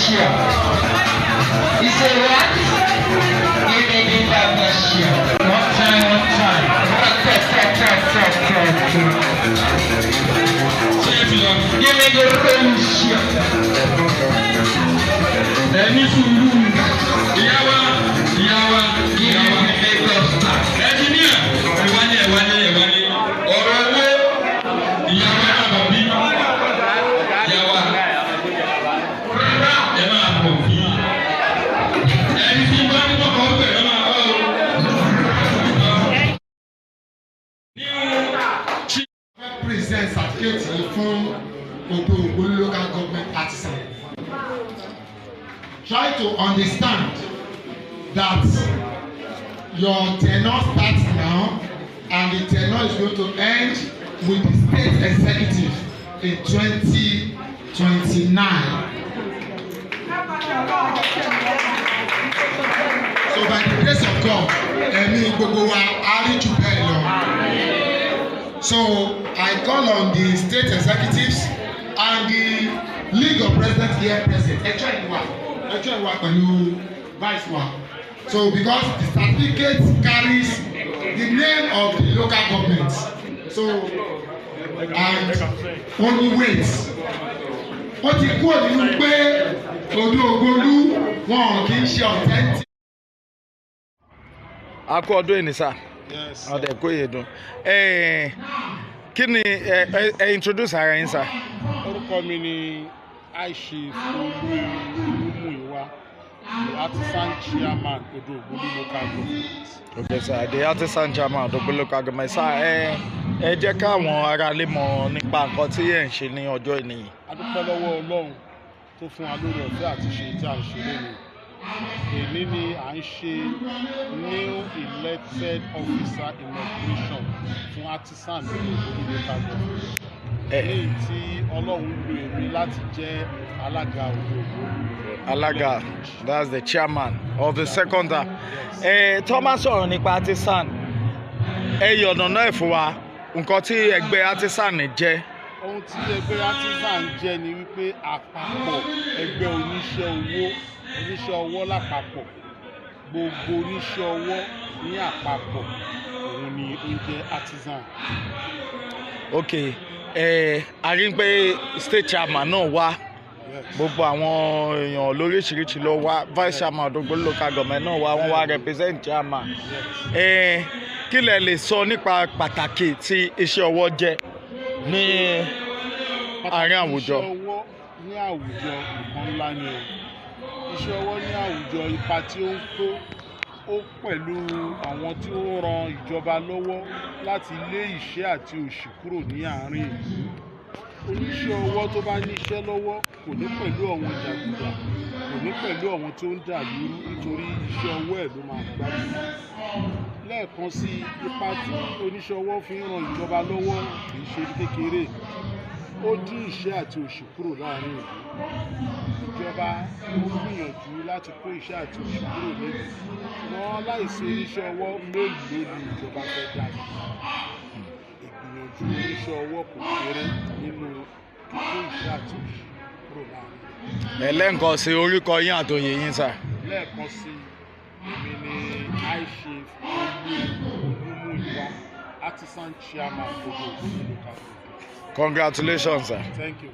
Russia. You say what? Give me the Russia. One time, one time. Ra-ta-ta-ta-ta-ta-ta. Ṣé ẹ ti lọ? Give me the Russia. Ẹ ní sùúrù. Ìyá wa, ìyá wa, Give ìyá me wa. the Lagos star. Ẹnjiníà, ẹ wálé, ẹ wálé, ẹ wálé. Ọ̀rọ̀ owó, ìyá wa náà bọ̀ bí. Ìyá wa, ẹ máa bọ̀ bí. Ẹni tí bá ní kọ̀kọ́ bẹ̀rẹ̀ máa bọ̀ o. New chief. Fẹ́ present certificate yìí fún Odo Ògbólú Local Government artisan. Try to understand that your tenure starts now and the tenure is going to end with the state executive in 2029. So by the grace of God, ẹ̀mí gbogbo wa á rí jù bẹ́ẹ̀ lọ. So I call on the state executives and the League of Presidents here present. Ẹ join wa, ẹ join wa pẹ̀lú vice wa. So because the certificate carries the name of the local government. So and only wait. Ó ti kúrò nínú pé Odò Ògbólú wọn kì í ṣe authentic. A kú ọdún yìí ní sà. Yes. Ọdẹ kó yé dùn. Kí ni ẹ introduce ara yín, sà? Orúkọ mi ni High Chief Olú Olúmúyìwá, the artisan chairman, Odo Ògbólú Local Government. Okay sir, the artisan chairman, Odogbo Local Government. Sir, ẹ jẹ́ káwọn aráalé mọ̀ nípa nǹkan tí ẹ̀ ń ṣe ní ọjọ́ ìní yìí. A dúpẹ́ lọ́wọ́ Ọlọ́run tó fún wa lórí ọ̀fẹ́ àti ṣe tí à ń ṣe lónìí. Èní ni à ń ṣe new elected officer inauguration fún artisan Odo Ògbólú Local Government. Léyìí tí Ọlọ́run lo èmi láti jẹ́ alága Odo Ògbólú. Alága, that's the chairman of the second term. Tó máa sọ̀rọ̀ nípa artisan, ẹ yọ̀nà náà fún wa nǹkan tí ẹgbẹ́ artisan jẹ́. Ohun tí ẹgbẹ́ artisan jẹ́ ni wípé àpapọ̀ ẹgbẹ́ oníṣẹ́ owó, oníṣẹ́ ọwọ́ lápapọ̀, gbogbo oníṣẹ́ ọwọ́ ní àpapọ̀, òun ni ó ń jẹ́ artisan. Ok, a rí pé state chairman náà wá. Gbogbo àwọn èèyàn lóríṣiríṣi ló wá. Vice chairman Odogbo Local Government náà wá, wọ́n wá represent chairman. Kí lẹ lè sọ nípa pàtàkì tí iṣẹ́ ọwọ́ jẹ́ ní àárín àwùjọ? Iṣẹ́ ọwọ́ ní àwùjọ, nǹkan ńlá ni o. Iṣẹ́ ọwọ́ ní àwùjọ, ipa tí ó ń kó, ó pẹ̀lú àwọn tí ó ń ran ìjọba lọ́wọ́ láti lé ìṣẹ́ àti òṣì kúrò ní àárín ìlú. Oníṣẹ́ ọwọ́ tó bá níṣẹ́ lọ́wọ́ kò ní pẹ̀lú àwọn jàgùdà, kò ní pẹ̀lú àwọn tó ń dà lúrú, nítorí iṣẹ́ ọwọ́ ẹ̀ ló máa gbájúmọ́. Lẹ́ẹ̀kan sí, ipa tí oníṣẹ́ ọwọ́ fi ń ran ìjọba lọ́wọ́ kì í ṣe kékeré. Ó dín ìṣẹ́ àti òṣì kúrò láàrin ìlú. Ìjọba ó gbìyànjú láti kó ìṣẹ́ àti òṣì kúrò nílùú, ṣùgbọ́n láìsí oníṣẹ́ ọwọ́, mélòó ni ìjọba fẹ́ dá sí? Ìgbìyànjú oníṣẹ́ ọwọ́ kò kéré nínú kíkó ìṣẹ́ àti òṣì kúrò láàrin ìlú. Ẹlẹ́ǹkan sí, orúkọ yín àtòyè yín, sà? Lẹ́ẹ̀kan sí, èmi ni High Chief Olú Olúmúyìwá, artisan chairman, Odo Ògbólú Local Government. Congratulations, sir. Thank you.